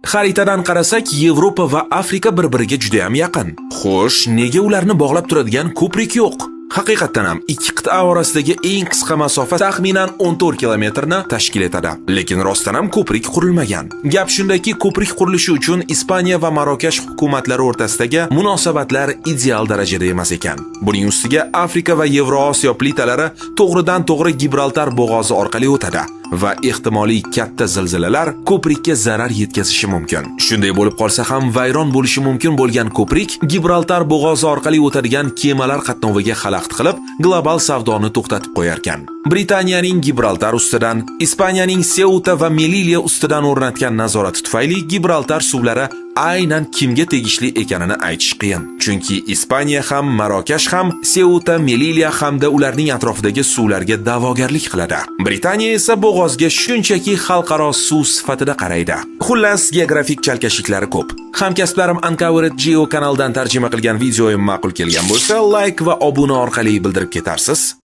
Xaritadan qarasak, Yevropa va Afrika bir-biriga juda ham yaqin. Xo'sh, nega ularni bog'lab turadigan ko'prik yo'q? Haqiqatdan ham ikki qit'a orasidagi eng qisqa masofa taxminan 14 kilometrni tashkil etadi. Lekin rostdan ham ko'prik qurilmagan. Gap shundaki, ko'prik qurilishi uchun Ispaniya va Marokash hukumatlari o'rtasidagi munosabatlar ideal darajada emas ekan. Buning ustiga Afrika va Yevroosiyo plitalari to'g'ridan-to'g'ri Gibraltar bo'g'ozi orqali o'tadi va ehtimoliy katta zilzilalar ko'prikka zarar yetkazishi mumkin. Shunday bo'lib qolsa ham, vayron bo'lishi mumkin bo'lgan ko'prik Gibraltar bo'g'ozi orqali o'tadigan kemalar qatnoviga xalaqit qilib, global savdoni to'xtatib qo'yarkan. Britaniyaning Gibraltar ustidan, Ispaniyaning Seuta va Melilla ustidan o'rnatgan nazorati tufayli Gibraltar suvlari aynan kimga tegishli ekanini aytish qiyin. Chunki Ispaniya ham, Marokash ham Seuta, Melilla hamda ularning atrofidagi suvlarga da'vogarlik qiladi. Britaniya esa bo'g'ozga shunchaki xalqaro suv sifatida qaraydi. Xullas, geografik chalkashliklari ko'p. Hamkasblarim Uncovered Geo kanalidan tarjima qilgan videoyim ma'qul kelgan bo'lsa, like va obuna orqali bildirib ketarsiz.